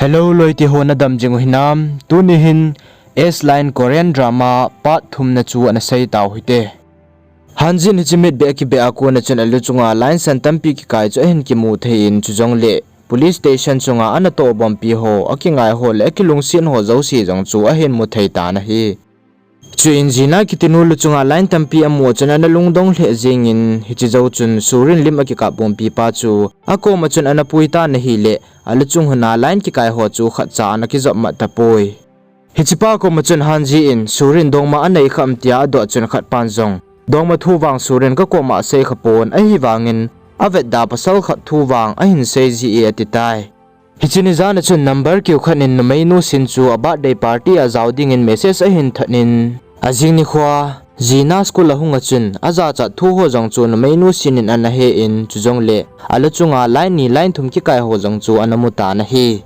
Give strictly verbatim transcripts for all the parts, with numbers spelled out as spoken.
Hello, loite ho, nadam jing u hinam? Tuni hin S Line Korean drama part thumna chu ana sei tau hite. Hanjin hiche mitbeh akibeh a kona chun alu chunga line san tampi kikai chu ahin kimu thei in, chujongle police station chunga ana tohbompi ho, akingai ho le akilungset ho jouse jong chu ahin mu thei tan ahi. Chuin Jina kitinu lu chunga line tampi amu a chun ana lungdong lheh jengin, hiche jou chun Surin lim akikap bompi pa chu akoma chun ana pui tan ahile, alu chung huna line kikai ho chu khatcha ana kijop mat tapoi. Hichepa koma chun Hanji in Surin dongma anei kham tia adoh chun khatpan jong, dongma thu vang Surin kakoma asei khapon, ahivangin avetda pasal khat thu vang ahin sei ji e atitai. Hiche ni jan a chun number keu khat in numeinu Sin chu a birthday party a jao dingin message ahin thot in, ajing nikhoa Jina school ahung a chun ajachat thu ho jong chu numeinu Sin in ana he in, chujongle alu chunga line ni line thum kikai ho jong chu ana mu tan ahi.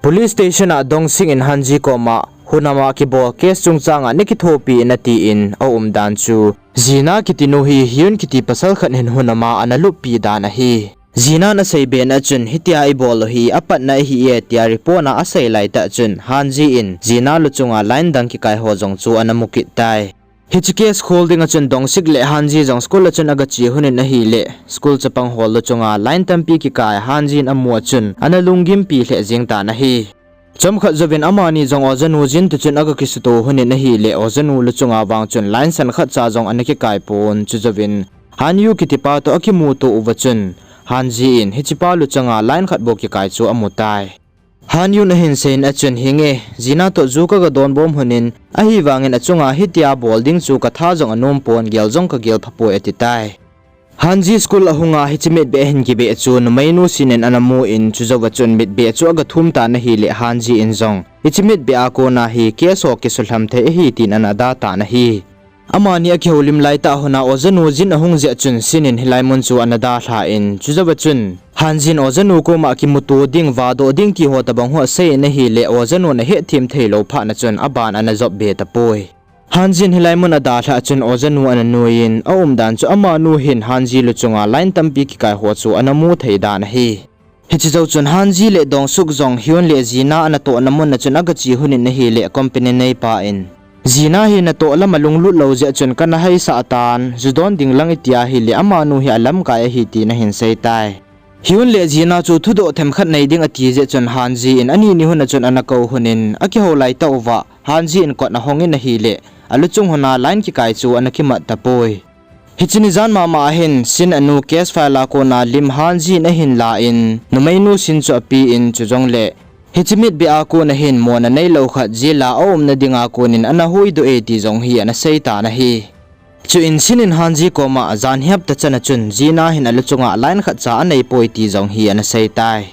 Police station a Dongsik in Hanji koma, hunama kibol case chungchanga nakithopi in atin, aumdan chu Jina kitinu hi Hyun kiti pasal khat hin hunama ana luppi dan ahi. Jina in asei bena chun hitia ibol u hi apatna ahi e tia report a asei laitah chun Hanji in Jina lu chunga line dang kikai ho jong chu ana mu kit tai. Hiche case khol dinga chun Dongsik le Hanji jong school a chun agache lhon in ahile, school chapang ho lu chunga line tampi kikai Hanji in amu a chun ana lunggimpi lheh jeng tan ahi. Chomkhat jouvin amani jong ojanu Jin toh chun aga kisuto lhon in ahile, ojanu lu chunga vang chun line san khatcha jong ana kikai pon, chujouvin Hanyu kitipa toh akimuto uva chun Hanji in hichepa lu chunga line khat bou kikai chu amu tai. Hanyun ahin seiyin achun, hinge, Jina toh ju kaga donbom lhon in, ahivangin achunga hitia bol ding chu katha jong anom pon, gel jong kagel phapoi atitai. Hanji school ahunga hiche mitbeh ahin kibeh chu numeinu Sin in ana mu in, chujouva chun mitbeh chu aga thum tan ahile Hanji in jong hiche mitbeh a kona hi case ho kisuhlham thei ahi tin ana da tan ahi. Amani akihoulim laitah lhona ojanu Jin ahung jeh chun Sin in hilai mun chu ana dalha in, chujouva chun Hanji in ojanu koma kimuto ding, vadoh ding ti ho tobang ho asei in ahile, ojanun ahetthem theilou phatna chun aban ana jop be tapoi. Hanji in hilai mun adalhah chun ojanu ana nuiyin, aumdan chu amanu hin Hanji lu chunga line tampi kikai ho chu ana mu thei dan ahi. Hiche jou chun Hanji le Dongsuk jong Hyun le Jina anatohna mun a chun agache lhon in ahile, company neipa in, Jina hi natoh lam alunglut lou jeh chun kana haisah tan, ju don ding lang itia hile amanu hi alamkai ahi tin ahin seitai. Hyun le Jina chu thudoh themkhat nei ding ati jeh chun Hanji in ani ni lhon a chun ana kou lhon in, akihou laitah uva Hanji in kot ahong in ahile, aluchung lhona line kikai chu ana kimat tapoi. Hiche ni jan mama ahin Sin anu case file a kona lim Hanji in ahin la in, numeinu Sin chu apen, chujongle hiche mitbeh a kona hin mona neilou khat jail a aumna dinga konin ana huhdoh e ti jong hi ana seitan ahi. Chuin Sin in Hanji koma jan hiap tah chan a chun Jina hin aluchunga line khatcha aneipoi ti jong hi ana seitai.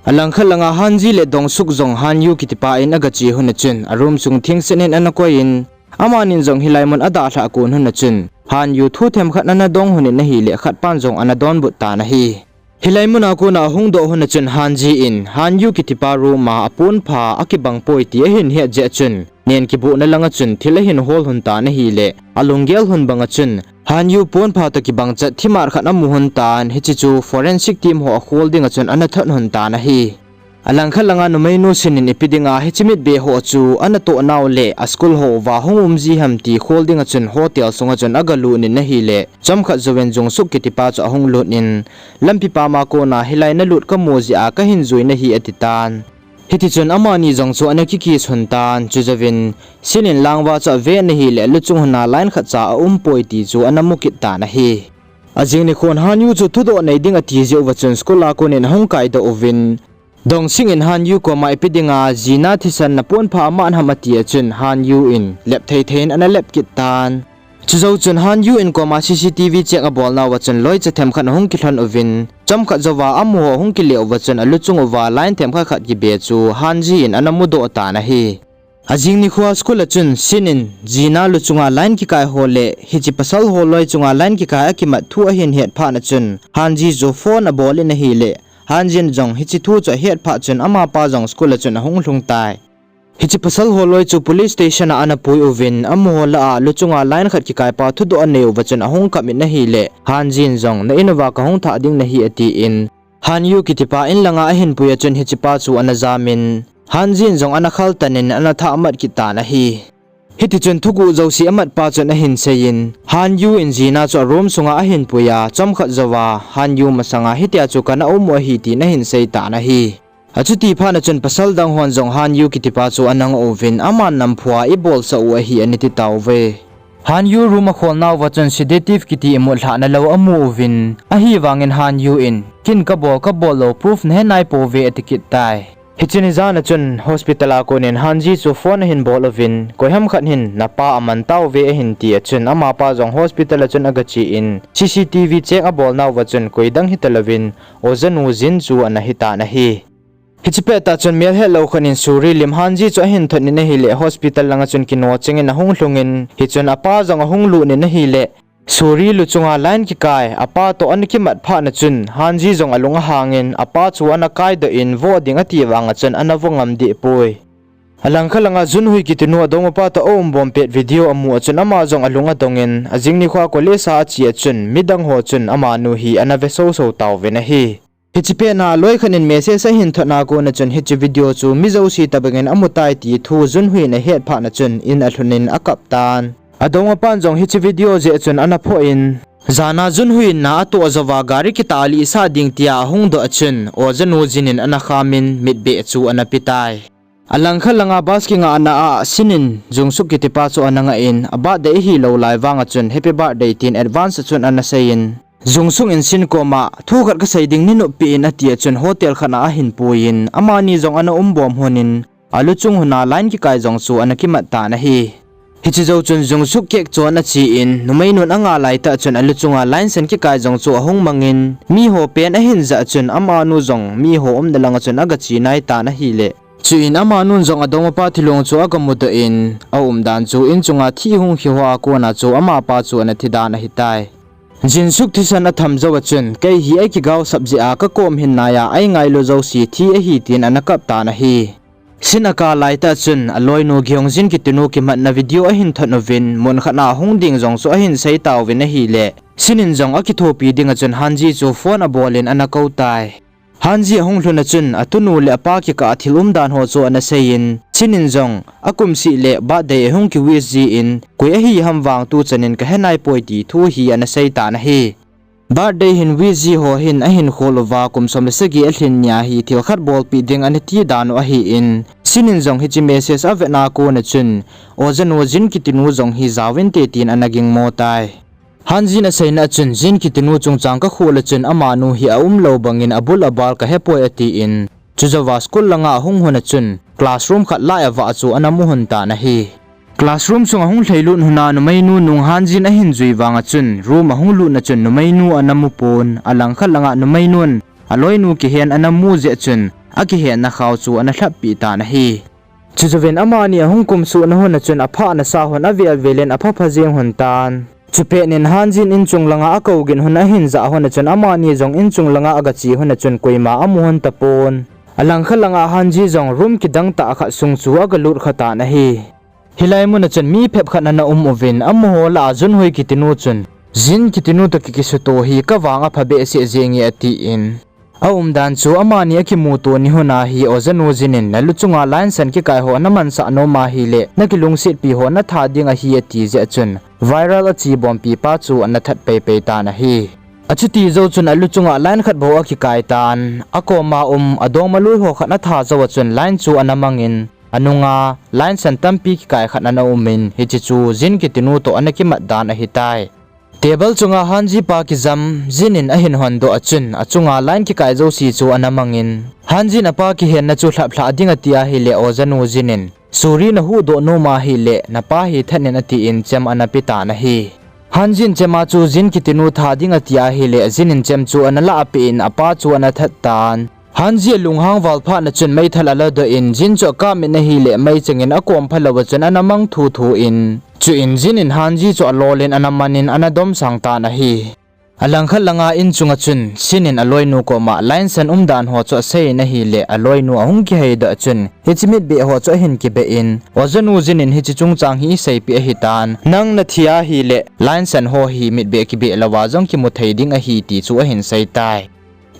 Alangkhat langa Hanji le Dongsuk jong Hanyu kitipa in agache lhon a chun aroom sung thengset in ana koiyin, amanin jong hilai mun adalhah kon lhon a chun Hanyu thu themkhat ana dong lhon in ahile, khatpan jong ana donbut tan ahi. Hilai muna kona ahungdoh lhon a chun Hanji in Hanyu kitipa room a aponpha akibangpoi ti ahin het jeh chun, nen kibohna langa chun thil ahin hol lhon tan ahile, alunggel lhon banga chun Hanyu ponpha toh kibang chet thimat khat amu lhon tan, hiche chu forensic team ho akhol dinga chun ana thot lhon tan ahi. Alangkhat langa numeinu Sin in ipi dinga hiche mitbeh ho chu anatoh nau le aschool houva hung um ji ham ti khol dinga chun hotel sunga chun agalut in ahile, chomkhat jouvin Jongsuk kitipa chu ahung lut in, lampi pama kona hilai nalut kamu jeh a kahin jui nahi atitan. Hitichun amani jong chu ana kikiss lhon tan, chujouvin Sin in langva chu aven ahile, aluchung lhona line khatcha aumpoi ti chu ana mu kit tan ahi. Ajing nikhon Hanyu chu thudoh nei ding ati jeh uva chun school a konin ahung kaidoh uvin, Dongsik in Hanyu koma ipi dinga Jina thisan naponpha amat ham ati a chun Hanyu in lep thei thei in ana lep kit tan. Chujou chun Hanyu in koma C C T V check abol nauva chun loicha themkhat ahung kilhon uvin, chomkhat jouva amuho ahung kile uva chun aluchung uva line themkhat khat kibe chu Hanji in ana mudoh tan ahi. Ajing nikhoa school a chun Sin in Jina luchunga line kikai ho le hiche pasal ho loi chunga line kikai akimat thu ahin het phatna chun Hanji chu phone abol in ahile, Hanjin jong hiche thu chu ahet phat chun amapa jong school a chun ahung lhung tai. Hiche pasal ho loi chu police station a ana pui uvin, amaho lah a luchunga line khat kikaipa thudoh anei uva chun ahung kap in ahile, Hanjin jong na in uva kahung thah ding nahi atin, Hanyu kitipa in langa ahin pui a chun hichepa chu ana jamin, Hanji in jong ana khaltan in ana thah mat kit tan ahi. Hitichun thuguh jouse amat pa chun ahin seiyin, Hanyu in Jin a chu a room sunga ahin puiya, chomkhat jouva Hanyu masanga hitia chu kana um u ahi tin ahin sei tan ahi. Achuti phat a chun pasal dang hon jong Hanyu kitipa chu ana ngoh uvin, aman namphua ibolsah u ahi ana ti tauve. Hanyu room akholnauva chun sedative kiti imut lhahna lou amu uvin, ahivangin Hanyu in, ken kabol, kabol lou proof nahe naipouve ati kit tai. Hiche ni jan a chun hospital a konin Hanji chu phone ahin bol uvin, koiham khat hin napa aman tauve ahin tia chun amapa jong hospital a chun agache in, C C T V check abolnauva chun koidang hitalouvin, ojanu Jin chu ana hitan ahi. Hiche pettah chun melhetlou khat in suri lim Hanji chu ahin thot in ahile hospital langa chun kino chengin ahung lhungin, hichun apa jong ahung lut in ahile, suri luchunga line kikai apa toh ana kimat phat a chun Hanji jong alung ahangin apa chu ana kaidoh in vo ding ati vanga chun ana vo ngam dehpoi. Alangkhat langa Junhui kitinu adongmapa toh aumbom pet video amu a chun ama jong alung adongin, ajing nikhoa college a ache a chun midang ho chun amanu hi ana ve soso tauvin ahi. Hiche petna a loikhat in message ahin thotna kona chun hiche video chu mi jouse tobangin amutai ti thu Junhui in ahet phat a chun in alhunin akap tan. Adongmapan jong hiche video jeh chun ana phoh in, jana Junhui in na atoh jouva gari kitah lihsah ding tia ahung doh a chun, ojanu Jin in ana khamin mitbeh chu ana petai. Alangkhat langa bus kingahna a Shin in Jungsuk kitipa chu ana ngah in, a birthday ahilou lai vanga chun happy birthday tin advance a chun ana seiyin, Jungsuk in Shin koma, thu khat kasei ding neinoppi in atia chun hotel khat a ahin puiyin, amani jong ana umbom lhonin, aluchung lhona line kikai jong chu ana kimat tan ahi. Hiche jou chun Jungsuk cake chon ache in, numeinun anga laitah chun aluchunga line san kikai jong chu ahung mangin, miho pen ahin jah chun amanu jong miho umna langa chun agache nai tan ahile, chuin amanun jong adongmapa thilong chu agamudoh in, aumdan chu inchunga thih hung khi hoa kona chu amapa chu ana thi dan ahitai. Jinsuk thisan atham jouva chun, kei hi eikigaosap jeh a kakom hin nai a eingailu jouse thi ahi tin ana kap tan ahi. Shin akap laitah chun aloinu Gyeongjin kitinu kimatna video ahin thot uvin, mun khat a hung ding jong chu ahin sei tauvin ahile, Shin in jong akithopi dinga chun Hanji chu phone abolin ana kou tai. Hanji ahung lhun a chun atunu le apa kikah a thil umdan ho chu ana seiyin, Shin in jong akumseh le birthday ahung kiwish jin, koi ahiham vang tuchan in kahe naipoi ti thu hi ana sei tan ahi. Birthday hin wish ji ho hin ahinkhol uva kum som le sagi alhin nia hi thil khat bolpeh ding ana ti dan u ahin, Shin in jong hiche message avetna kona chun, ojanu Jin kitinu jong hi jaovinte tin ana gingmo tai. Hanji in aseina a chun, Jin kitinu chungchang kakhol a chun amanu hi aumlou bangin abul abal kahepoi atin, chujouva school langa ahung lhun a chun classroom khat lai a vah chu ana mu lhon tan ahi. Classroom sunga hung lhailut lhona numeinu nung Hanji in ahin jui vanga chun room ahung lutna chun numeinu ana mupon, alangkhat langa numeinun aloinu kihen ana mu jeh chun akihenna khao chu ana lhappeh tan ahi. Chujouvin amani ahung kumsuhna lhon a chun aphah nasa lhon avel velin aphapha jeng lhon tan. Chupet in Hanji in inchung langa akougin lhon ahin jah lhon a chun amani jong inchung langa agache lhon a chun koima amu lhon tapon. Alangkhat langa Hanji jong room kidang tah khat sung chu agalut khatan ahi. Hilai mun a chun mi phep khat ana um uvin, amaho lah a Junhui kitinu chun, Jin kitinu toh kikisuto hi kavang apha behseh jenge atin, aumdan chu amani akimuto ni lhon a hi ojanu Jin in naluchunga line san kikai ho namansah nom ahile nakilungsetpi ho natha ding ahi ati jeh chun viral achebompi pa chu ana that peipei tan ahi. Achuti jou chun aluchunga line khat bou akikai tan, akoma um adongma lui ho khat atha jouva chun line chu ana mangin, anunga line san tampi kikai khat ana umin, hiche chu Jin kitinu toh ana kimat dan ahitai. Table chunga Hanji pa kijam Jin in ahin hondoh a chun achunga line kikai jouse chu ana mangin, Hanji in apa kihenna chu lhaplhah ding ati ahile ojanu Jin in, Suri nahuhdoh nom ahile napa hi that in atin chem ana pe tan ahi. Hanji in chem a chu Jin kitinu tha ding ati ahile Jin in chem chu ana lahpeh in apa chu ana that tan. Hanji alunghang val phat a chun meithal aladoh in Jin chu akap in ahile meichang in akom phalouva chun ana mang thuthu in, chuin Jin in Hanji chu alolin ana manin ana domsang tan ahi. Alangkhat langa inchunga chun Shin in aloinu koma line san umdan ho chu aseiyin ahile aloinu ahung kiheidoh a chun hiche mitbeh ho chu ahin kibeh in, ojanu Jin in hiche chungchang hi iseipeh ahitan, nang nathi ahile line san ho hi mitbeh kibeh louva jong kimu thei ding ahi ti chu ahin seitai.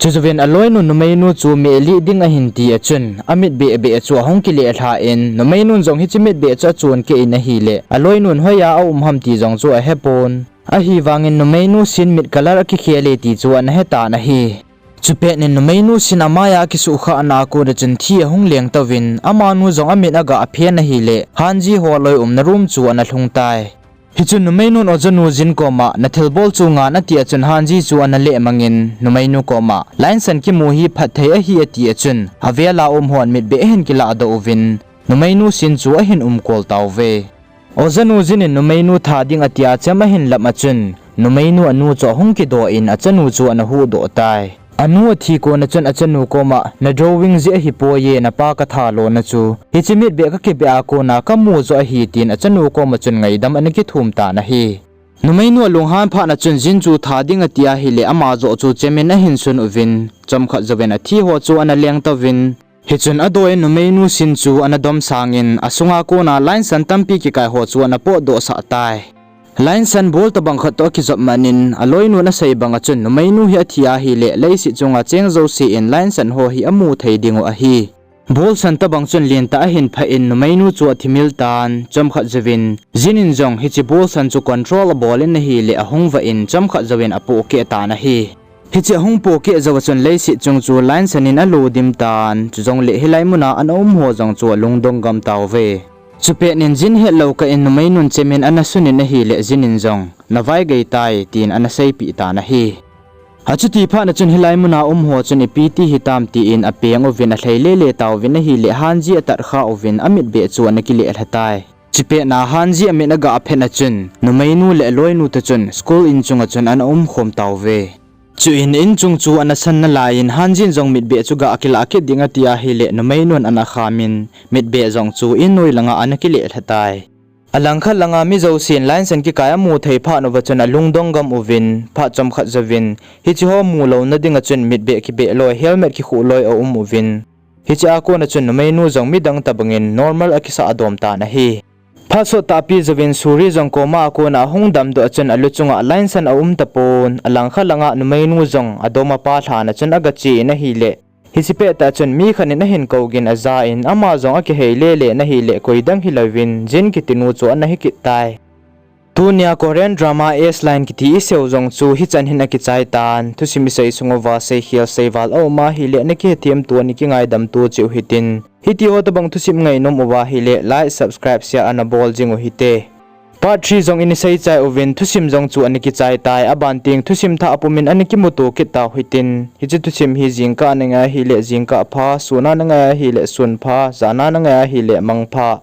Chujouvin aloinun numeinu chu meh lih ding ahin ti a chun, amit behbeh chu ahung kileh lha in, numeinun jong hiche mit beh chu achon keh in ahileh, aloinun hoiya aum ham ti jong chu ahepon. Ahivangin numeinu sin mit colour akikhel e ti chu ana hetan ahi. Chupet in numeinu sin amaiya akisuhkhahna a kona chun thi ahung leng tauvin, amanu jong amit aga aphen ahileh, Hanji ho loi umna room chu ana lhung tai. Hichun numeinun ojanu Jin koma, nathilbol chu ngan ati a chun Hanji chu ana lehmangin, numeinu koma, Lainsan kimu hi phatthei ahi ati a chun, avela um hon mitbeh ahin kilahdoh uvin, numeinu sin chu ahin umkol tauve. Ojanu Jin in numeinu tha ding atia chem ahin lap a chun, numeinu anu chu ahung kidoh in achanu chu ana huhdoh tai. Anu athi kona chun achanu koma, na drawing jeh ahipoi e, napa katha lona chu, hiche mitbeh kakibeh a kona kamu joh ahi tin achanu koma chun ngaidam ana kithum tan ahi. Numeinu alunghan phatna chun Jin chu tha ding ati ahileh ama joh chu chemin ahin sun uvin, chomkhat jouvin athi ho chu ana leng tauvin. Hichun adoh in numeinu sin chu ana domsangin, asunga kona Lainsan tampi kikai ho chu ana potdoh sah tai. Lainsan bol tobang khat toh akijop man in, aloinun asei banga chun numeinu hi athi ahileh leiset chunga cheng jouse in Lainsan ho hi amu thei dingu ahi. Bolsan tobang chun lentah ahin phah in numeinu chu athimil tan, chomkhat jouvin, Jin in jong hiche bolsan chu control abol in ahileh ahung vah in chomkhat jouvin apohkeh tan ahi. Hiche ahung pohkeh jouva chun leiset chung chu Lainsan in alo dim tan, chujongleh hilai muna ana um ho jong chu alungdong gam tauve. Chupet in Jin hetlou kah in numeinun chemin ana sun in ahileh Jin in jong, navaigei tai, tin ana seipeh tan ahi. Achuti phatna chun hilai muna um ho chun ipi ti hitam tin apeng uvin alhai lele tauvin ahileh Hanji atatkha uvin amitbeh chu ana kileh lha tai. Chupet na Hanji amit aga aphet a chun, numeinu le aloinu toh chun school in chunga chun ana umkhom tauve. Chuin in chung chu ana san nalai in Hanji in jong mitbeh chu ga kilah kit ding ati ahileh numeinun ana khamin, mitbeh jong chu in noi langa ana kileh lha tai. Alangkhat langa mi jousen Lainsan kikai amu thei phat uva chun alungdong gam uvin, phat chomkhat jouvin, hiche ho mu louna dinga chun mitbeh kibeh loi, helmet kikhuh loi aum uvin. Hiche a kona chun numeinu jong midang tobangin normal akisah dom tan ahi. Phat sot tahpi jouvin Suri jong coma a kona ahung damdoh a chun aluchunga Lainsan aum tapon, alangkhat langa numeinu jong adom apa lhan a chun agache in ahileh, hiche pettah chun mi khat in ahin kougin aja in ama jong akihei lele in ahileh koidang hilouvin Jin kitinu chu ana hikit tai. Tunia Korean drama S Line kiti iseiu jong chu hichan hin akichai tan, thusim isei sung uva seikhel seival aum ahileh nakihethem to nakingaidam to cheh u hitin, hitiho tobang thusim ngainom uva ahileh like, subscribe, share ana bol jing u hite. Part three jong in isei chai uvin thusim jong chu ana kichai tai, aban teng thusim thah pumin ana kimuto kit tau hitin, hiche thusim hi jingkah a nangai ahileh jingkah pha, sun a nangai ahileh sun pha, jan a nangai ahileh mang pha.